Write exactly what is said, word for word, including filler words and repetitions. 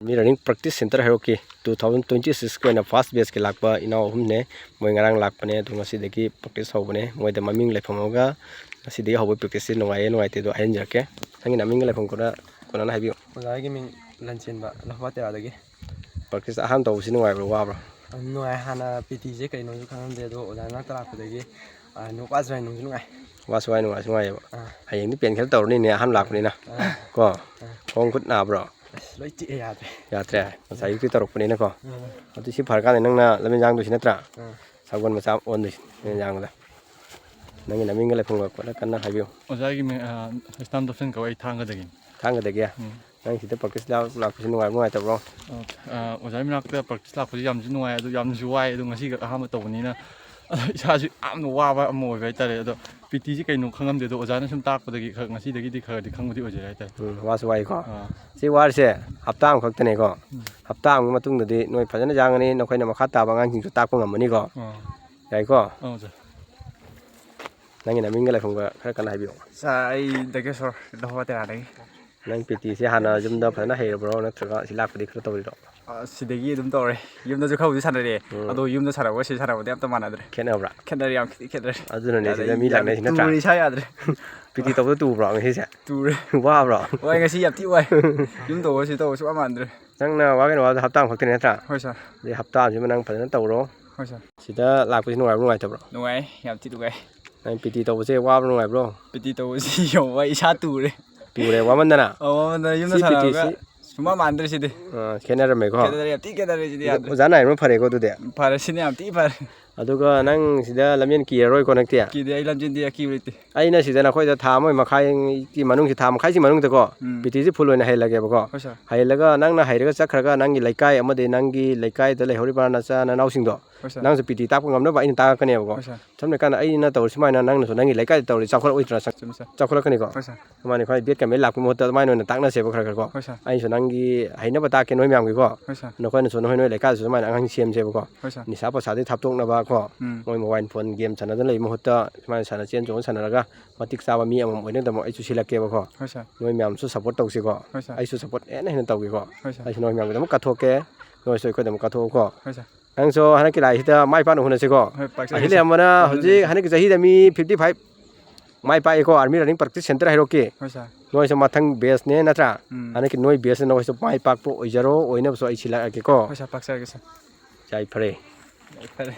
ꯃꯤ running practice centre ꯍꯩꯔꯣꯛꯀꯤ two thousand twenty ꯁꯤꯛꯁꯀꯤ ꯑꯣꯏꯅ ꯐꯥꯔꯁ ꯕꯦꯁꯀꯤ ꯂꯥꯛꯄ ꯏꯅꯥꯎ ꯑꯍꯨꯝꯅꯦ꯫ ꯃꯣꯏ ꯉꯔꯥꯡ ꯂꯥꯛꯄꯅꯦ, ꯑꯗꯣ ꯉꯁꯤꯗꯒꯤ ꯄ꯭ꯔꯦꯛꯇꯤꯁ ꯍꯧꯕꯅꯦ꯫ ꯃꯣꯏꯗ ꯃꯃꯤꯡ ꯂꯩꯐꯝ ꯑꯃꯒ ꯉꯁꯤꯗꯒꯤ ꯍꯧꯕ ꯄ꯭ꯔꯦꯛꯇꯤꯁꯁꯤ ꯅꯨꯡꯉꯥꯏꯌꯦ ꯅꯨꯡꯉꯥꯏꯇꯦ ꯑꯗꯣ ꯍꯥꯏꯍꯟꯖꯔꯛꯀꯦ꯫ ꯅꯪꯒꯤ ꯅꯃꯤꯡꯒ ꯂꯩꯐꯝ ꯀꯣꯟꯅ, ꯀꯣꯟꯅꯅ ꯍꯥꯏꯕꯤꯌꯨ꯫ ꯑꯣꯖꯥ, ꯑꯩꯒꯤ ꯃꯤꯡ ꯂꯟꯆꯦꯟꯕ, ꯂꯧꯍꯣ ꯇꯦꯔꯥꯗꯒꯤ꯫ ꯄ꯭ꯔꯦꯛꯇꯤꯁ ꯑꯍꯥꯟꯕ ꯇꯧꯕꯁꯤ ꯅꯨꯡꯉꯥꯏꯕ꯭ꯔꯣ, ꯋꯥꯕ꯭ꯔꯣ? ꯌꯥꯝ ꯅꯨꯡꯉꯥꯏ꯫ ꯍꯥꯟꯅ ꯄꯤ ꯇꯤꯁꯦ ꯀꯩꯅꯣꯁꯨ ꯈꯪꯉꯝꯗꯦ, ꯑꯗꯣ ꯑꯣꯖꯥ ꯃꯅꯥꯛꯇ ꯂꯥꯛꯄꯗꯒꯤ, ꯑꯥ, ꯅꯨꯡ-, ꯋꯥꯁꯨ ꯋꯥꯏ, ꯅꯨꯡꯁꯨ ꯅꯨꯡꯉꯥꯏ꯫ ꯋꯥꯁꯨ ꯋꯥꯏ, ꯅꯨꯡꯉꯥꯏꯁꯨ ꯅꯨꯡꯉꯥꯏꯌꯦꯕ꯫ ꯑꯥ꯫ ꯍꯌꯦꯡꯗꯤ ꯄꯦꯟ ꯈꯔ ꯇꯧꯔꯅꯤꯅꯦ, ꯑꯍꯥꯟꯕ ꯂꯥꯛꯄꯅꯤꯅ꯫ ꯑꯥ꯫ ꯀꯣ? ꯑꯥ꯫ ꯈꯣꯡ ꯈꯨꯠ ꯅꯥꯕ꯭ꯔꯣ? ꯑꯁ, ꯂꯣꯏ ꯆꯤꯛꯑꯦ, ꯌꯥꯗ꯭ꯔꯦ꯫ ꯌꯥꯗ꯭ꯔꯦ? ꯉꯁꯥꯏ ꯑꯌꯨꯛꯇꯤ ꯇꯧꯔꯛꯄꯅꯤꯅꯀꯣ꯫ ꯑꯥ꯫ ꯑꯗꯨ ꯁꯤ ꯐꯔꯀꯥꯟꯗ ꯅꯪꯅ ꯂꯝꯖꯦꯟ ꯌꯥꯡꯗꯣꯏꯁꯤ ꯅꯠꯇ꯭ꯔꯥ? ꯑꯥ꯫ ꯁꯒꯣꯜ ꯃꯆꯥ ꯑꯃ ꯑꯣꯟꯗꯣꯏꯁꯤ ꯂꯝꯖꯦꯟ ꯌꯥꯡꯕꯗ꯫ ꯅꯪꯒꯤ ꯅꯃꯤꯡꯒ ꯂꯩꯐꯝꯒ ꯀꯣꯟꯅ ꯀꯟꯅ ꯍꯥꯏꯕꯤꯌꯨ꯫ ꯑꯣꯖꯥꯒꯤ ꯃꯤꯡ, ꯑ, ꯁ꯭ꯇꯥꯝ ꯇꯣꯞꯁꯟ ꯀꯧꯋꯦ, ꯑꯩ ꯊꯥꯡꯒꯗꯒꯤꯅꯤ꯫ ꯊꯥꯡꯒꯗꯒꯤ? ꯎꯝ꯫ ꯅꯪ ꯁꯤꯗ ꯄ꯭ꯔꯦꯛꯇꯤꯁ ꯂꯥꯛ-, ꯂꯥꯛꯄꯁꯤ ꯅꯨꯡꯉꯥꯏꯕ꯭ꯔꯣ, ꯅꯨꯡꯉꯥꯏꯇꯕ꯭ꯔꯣ? ꯑ, ꯑ, ꯑꯣꯖꯥꯒꯤ ꯃꯅꯥꯛꯇ ꯄ꯭ꯔꯦꯛꯇꯤꯁ ꯂꯥꯛꯄꯁꯤ ꯌꯥꯝꯁꯨ ꯅꯨꯡꯉꯥꯏ, ꯑꯗꯨ ꯌꯥꯝꯅꯁꯨ ꯋꯥꯏ꯫ ꯑꯗꯨ ꯉꯁꯤꯈꯛ ꯑꯍꯥꯟꯕ ꯇꯧꯕꯅꯤꯅ, ꯑꯗꯣ ꯏꯁꯥꯁꯨ ꯌꯥꯝꯅ ꯋꯥꯕ ꯑꯃ ꯑꯣꯏꯕ ꯍꯥꯏꯇꯥꯔꯦ꯫ ꯑꯗꯣ ꯄꯤ ꯇꯤꯁꯤ ꯀꯩꯅꯣ ꯈꯪꯉꯝꯗꯦ, ꯑꯗꯣ ꯑꯣꯖꯥꯅ ꯁꯨꯝ ꯇꯥꯛꯄꯗꯒꯤ ꯈꯔ, ꯉꯁꯤꯗꯒꯤꯗꯤ ꯈꯔꯗꯤ ꯈꯪꯕꯗꯤ ꯑꯣꯏꯖꯔꯦ ꯍꯥꯏꯇꯥꯔꯦ꯫ ꯎꯝ, ꯋꯥꯁꯨ ꯋꯥꯏꯀꯣ꯫ ꯑꯥ꯫ ꯁꯤ ꯋꯥꯔꯤꯁꯦ ꯍꯞꯇꯥ ꯑꯃꯈꯛꯇꯅꯦꯀꯣ꯫ ꯎꯝ꯫ ꯍꯞꯇꯥ ꯑꯃꯒꯤ ꯃꯇꯨꯡꯗꯗꯤ ꯅꯣꯏ ꯐꯖꯅ ꯌꯥꯡꯉꯅꯤ, ꯅꯈꯣꯏꯅ ꯃꯈꯥ ꯇꯥꯕ ꯑꯉꯥꯡꯁꯤꯡꯁꯨ ꯇꯥꯛꯄ ꯉꯝꯃꯅꯤꯀꯣ꯫ ꯑꯥ꯫ ꯌꯥꯏꯀꯣ? ꯑꯥ, ꯑꯣꯖꯥ꯫ ꯅꯪꯒꯤ ꯅꯃꯤꯡꯒ ꯂꯩꯐꯝꯒ ꯈꯔ ꯀꯟꯅ ꯍꯥꯏꯕꯤꯌꯨ꯫ ꯁꯥꯔ, ꯑꯩ ꯗꯒꯦꯁꯣꯔ, ꯂꯧꯍꯣ ꯇꯦꯔꯥꯗꯒꯤ꯫ ꯅꯪ ꯄꯤ ꯇꯤꯁꯦ ꯍꯥꯟꯅ ꯌꯨꯝꯗ ꯐꯖꯅ ꯍꯩꯔꯕ꯭ꯔꯣ, ꯅꯠꯇ꯭ꯔꯒ ꯁꯤ ꯂꯥꯛꯄꯗꯤ ꯈꯔ ꯇꯧꯔꯤꯔꯣ? ꯑ, ꯁꯤꯗꯒꯤ ꯑꯗꯨꯝ ꯇꯧꯔꯦ꯫ ꯌꯨꯝꯗꯁꯨ ꯈꯔꯕꯨꯗꯤ ꯁꯥꯟꯅꯔꯛꯑꯦ꯫ ꯎꯝ꯫ ꯑꯗꯣ ꯌꯨꯝꯗ ꯁꯥꯟꯅꯕꯒ ꯁꯤ ꯁꯥꯟꯅꯕꯗꯤ ꯑꯝꯇ ꯃꯥꯟꯅꯗ꯭ꯔꯦ꯫ ꯈꯦꯠꯅꯕ꯭ꯔꯥ? ꯈꯦꯠꯅꯔꯦ, ꯌꯥꯝ ꯊꯤ ꯈꯦꯠꯅꯔꯦ꯫ ꯑꯗꯨꯅꯅꯦ ꯌꯥꯗ꯭ꯔꯦ, ꯁꯤꯗ ꯃꯤ ꯌꯥꯗ꯭ꯔꯦ, ꯂꯥꯛꯅꯩꯁꯤ ꯅꯠꯇ꯭ꯔꯥ? ꯇꯨꯔꯦ, ꯏꯁꯥ ꯌꯥꯗ꯭ꯔꯦ꯫ ꯄꯤ ꯇꯤ ꯇꯧꯕꯗ ꯇꯨꯕ꯭ꯔꯣ ꯉꯁꯤꯁꯦ? ꯇꯨꯔꯦ꯫ ꯋꯥꯕ꯭ꯔꯣ? ꯋꯥꯏ, ꯉꯁꯤ ꯌꯥꯝ ꯊꯤ ꯋꯥꯏ꯫ ꯌꯨꯝ ꯇꯧꯕꯒ ꯁꯤ ꯇꯧꯕ ꯁꯨꯡꯃꯥꯟ ꯃꯥꯟꯅꯗ꯭ꯔꯦ꯫ ꯅꯪꯅ ꯋꯥꯒꯅꯨ ꯋꯥꯕꯗꯣ ꯍꯞꯇꯥ ꯑꯃꯈꯛꯇꯅꯤ ꯅꯠꯇ꯭ꯔꯥ? ꯍꯣꯏ, ꯁꯥꯔ꯫ ꯑꯗꯨꯗꯤ ꯍꯞꯇꯥ ꯑꯃꯁꯤꯃ ꯅꯪ ꯐꯖꯅ ꯇꯧꯔꯣ꯫ ꯍꯣꯏ, ꯁꯥꯔ꯫ ꯁꯤꯗ ꯂꯥꯛꯄꯁꯤ ꯅꯨꯡꯉꯥꯏꯕ꯭ꯔꯣ, ꯅꯨꯡꯉꯥꯏꯇꯕ꯭ꯔꯣ? ꯅꯨꯡꯉꯥꯏ, ꯌꯥꯝ ꯊꯤ ꯅꯨꯡꯉꯥꯏ꯫ ꯅꯪ ꯄꯤ ꯇꯤ ꯇꯧꯕꯁꯦ ꯋꯥꯕ꯭ꯔꯣ, ꯅꯨꯡꯉꯥꯏꯕ꯭ꯔꯣ? ꯄꯤ ꯇꯤ ꯇꯧꯕꯁꯤ ꯌꯥꯝ ꯋꯥꯏ, ꯏꯁꯥ ꯇꯨꯔꯦ꯫ ꯇꯨꯔꯦ, ꯋꯥꯃꯟꯗꯅ? ꯑꯧ, ꯋꯥꯃꯟꯗꯅ ꯌꯨꯝꯗ ꯁꯤ ꯁꯥꯟꯅꯕꯒ ꯄꯤ ꯇꯤ ꯁꯤ ꯁꯨꯡꯃꯥꯟ ꯃꯥꯟꯗ꯭ꯔꯦ ꯁꯤꯗꯤ꯫ ꯑ, ꯈꯦꯠꯅꯔꯝꯃꯦꯀꯣ? ꯈꯦꯠꯅꯔꯦ, ꯌꯥꯝ ꯊꯤ ꯈꯦꯠꯅꯔꯦ ꯁꯤꯗꯤ, ꯑꯗꯣ ꯌꯥꯗ꯭ꯔꯦ꯫ ꯑꯣꯖꯥ ꯅꯥꯏꯕꯅ ꯐꯔꯦꯀꯣ ꯑꯗꯨꯗꯤ? ꯐꯔꯦ, ꯁꯤꯅ ꯌꯥꯝ ꯊꯤ ꯐꯔꯦ꯫ ꯑꯗꯨꯒ ꯅꯪ ꯁꯤꯗ ꯂꯝꯖꯦꯟ ꯀꯤꯔꯔꯣꯏꯀꯣ ꯅꯪꯗꯤ? ꯀꯤꯗꯦ, ꯑꯩ ꯂꯝꯖꯦꯟꯗꯤ ꯑꯀꯤꯕ ꯂꯩꯇꯦ꯫ ꯑꯩꯅ ꯁꯤꯗ ꯅꯈꯣꯏꯗ ꯊꯥ ꯑꯃꯒꯤ ꯃꯈꯥꯏꯒꯤ ꯃꯅꯨꯡꯁꯤ, ꯊꯥ ꯃꯈꯥꯏꯁꯤ ꯃꯅꯨꯡꯗꯀꯣ, ꯎꯝ꯫ ꯄꯤ ꯇꯤꯁꯤ ꯐꯨꯜ ꯑꯣꯏꯅ ꯍꯩꯍꯜꯂꯒꯦꯕꯀꯣ꯫ ꯍꯣꯏ, ꯁꯥꯔ꯫ ꯍꯩꯍꯜꯂꯒ ꯅꯪꯅ ꯍꯩꯔꯒ ꯆꯠꯈ꯭ꯔꯒ ꯅꯪꯒꯤ ꯂꯩꯀꯥꯏ ꯑꯃꯗꯤ ꯅꯪꯒꯤ ꯂꯩꯀꯥꯏꯗ ꯂꯩꯍꯧꯔꯤꯕ ꯅꯆꯥ ꯅꯅꯥꯎꯁꯤꯡꯗꯣ, ꯍꯣꯏ ꯁꯥꯔ꯫ ꯅꯪꯁꯨ ꯄꯤ ꯇꯤ ꯇꯥꯛꯄ ꯉꯝꯅꯕ ꯑꯩꯅ ꯇꯥꯛꯂꯛꯀꯅꯦꯕꯀꯣ꯫ ꯍꯣꯏ ꯁꯥꯔ꯫ ꯁꯝꯅ ꯍꯥꯏꯔꯀꯥꯟꯗ ꯑꯩꯅ ꯇꯧꯔꯤ ꯁꯨꯃꯥꯏꯅ ꯅꯪꯅꯁꯨ ꯅꯪꯒꯤ ꯂꯩꯀꯥꯏꯗ ꯇꯧꯔꯤ ꯆꯥꯎꯈꯠꯂꯛꯑꯣꯏꯗ꯭ꯔꯥ? ꯆꯨꯝꯃꯤ ꯁꯥꯔ꯫ ꯆꯥꯎꯈꯠꯂꯛꯀꯅꯤꯀꯣ꯫ ꯍꯣꯏ ꯁꯥꯔ꯫ ꯃꯥꯅꯤ, ꯑꯩꯈꯣꯏ ꯕꯦꯠ ꯀꯦꯝ ꯂꯥꯛꯄꯒꯤ ꯃꯍꯨꯠꯇ ꯑꯗꯨꯃꯥꯏꯅ ꯑꯣꯏꯅ ꯇꯥꯛꯅꯁꯦꯕ ꯈꯔ ꯈꯔ ꯀꯣ꯫ ꯍꯣꯏ ꯁꯥꯔ꯫ ꯑꯩꯁꯨ ꯅꯪꯒꯤ ꯍꯩꯅꯕ ꯇꯥꯛꯀꯦ ꯅꯣꯏ ꯃꯌꯥꯝꯒꯤꯀꯣ꯫ ꯍꯣꯏ ꯁꯥꯔ꯫ ꯅꯈꯣꯏꯅꯁꯨ ꯅꯈꯣꯏ ꯅꯣꯏ ꯂꯩꯀꯥꯏꯗꯁꯨ ꯑꯗꯨꯃꯥꯏꯅ ꯑꯉꯥꯡ ꯁꯦꯝꯁꯦꯕꯀꯣ꯫ ꯍꯣꯏ ꯁꯥꯔ꯫ ꯅꯤꯁꯥ ꯄꯁꯥꯗꯒꯤ ꯊꯥꯞꯇꯣꯛꯅꯕ ꯀꯣ꯫ ꯎꯝ꯫ ꯃꯣꯏ ꯃꯣꯕꯥꯏꯜ ꯐꯣꯟ ꯒꯦꯝ ꯁꯥꯟꯅꯗꯅ ꯂꯩꯕ ꯃꯍꯨꯠꯇ ꯁꯨꯃꯥꯏꯅ ꯁꯥꯟꯅ ꯆꯦꯟ ꯆꯣꯡ ꯁꯥꯟꯅꯔꯒ ꯃꯇꯤꯛ ꯆꯥꯕ ꯃꯤ ꯑꯃꯃꯝ ꯑꯣꯏꯅꯕꯒꯤꯗꯃꯛ ꯑꯩꯁꯨ ꯁꯤꯜꯂꯛꯀꯦꯕꯀꯣ꯫ ꯍꯣꯏ ꯁꯥꯔ꯫ ꯅꯣꯏ ꯃꯌꯥꯝꯁꯨ ꯁꯞꯄꯣꯔꯠ ꯇꯧꯁꯤꯀꯣ꯫ ꯍꯣꯏ ꯁꯥꯔ꯫ ꯑꯩꯁꯨ ꯁꯞꯄꯣꯔꯠ ꯍꯦꯟꯅ ꯍꯦꯟꯅ ꯇꯧꯒꯦꯀꯣ꯫ ꯍꯣꯏ ꯁꯥꯔ꯫ ꯑꯩꯁꯨ ꯅꯣꯏ ꯃꯌꯥꯝꯒꯤꯗꯃꯛ ꯀꯠꯊꯣꯛꯀꯦ, ꯅꯣꯏꯁꯨ ꯑꯩꯈꯣꯏꯗꯃꯛ ꯀꯠꯊꯣꯛꯎꯀꯣ꯫ ꯍꯣꯏ ꯁꯥꯔ꯫ ꯅꯪꯁꯨ ꯍꯟꯗꯛꯀꯤ ꯂꯥꯛꯏꯁꯤꯗ ꯃꯥꯏ ꯄꯥꯛꯅ ꯍꯣꯠꯅꯁꯤꯀꯣ꯫ ꯍꯣꯏ, ꯄꯥꯛꯆꯒꯦ ꯑꯁꯤ ꯁꯥꯔ꯫ ꯂꯩꯔꯝꯕꯅ ꯍꯣꯠꯅꯖꯒꯦ ꯍꯧꯖꯤꯛ ꯁꯥꯔ꯫ ꯍꯟꯗꯛꯀꯤ ꯆꯍꯤꯗ ꯃꯤ fifty five ꯃꯥꯏ ꯄꯥꯛꯏꯀꯣ, Army Running Practice Centre ꯍꯩꯔꯣꯛꯀꯤ꯫ ꯍꯣꯏ ꯁꯥꯔ꯫ ꯅꯣꯏꯁꯨ ꯃꯊꯪ batch ꯅꯦ ꯅꯠꯇ꯭ꯔꯥ? ꯎꯝ꯫ ꯍꯟꯗꯛꯀꯤ ꯅꯣꯏ batch ꯅ ꯅꯈꯣꯏꯁꯨ ꯃꯥꯏ ꯄꯥꯛꯄ ꯑꯣꯏꯖꯔꯣ, ꯑꯣꯏꯅꯕꯁꯨ ꯑꯩ ꯁꯤꯜꯂꯛꯑꯒꯦꯀꯣ꯫ ꯍꯣꯏ ꯁꯥꯔ, ꯄꯥꯛꯆꯔꯒꯦ ꯁꯥꯔ꯫ ꯌꯥꯏ, ꯐꯔꯦ꯫ ꯌꯥꯏ, ꯐꯔꯦ꯫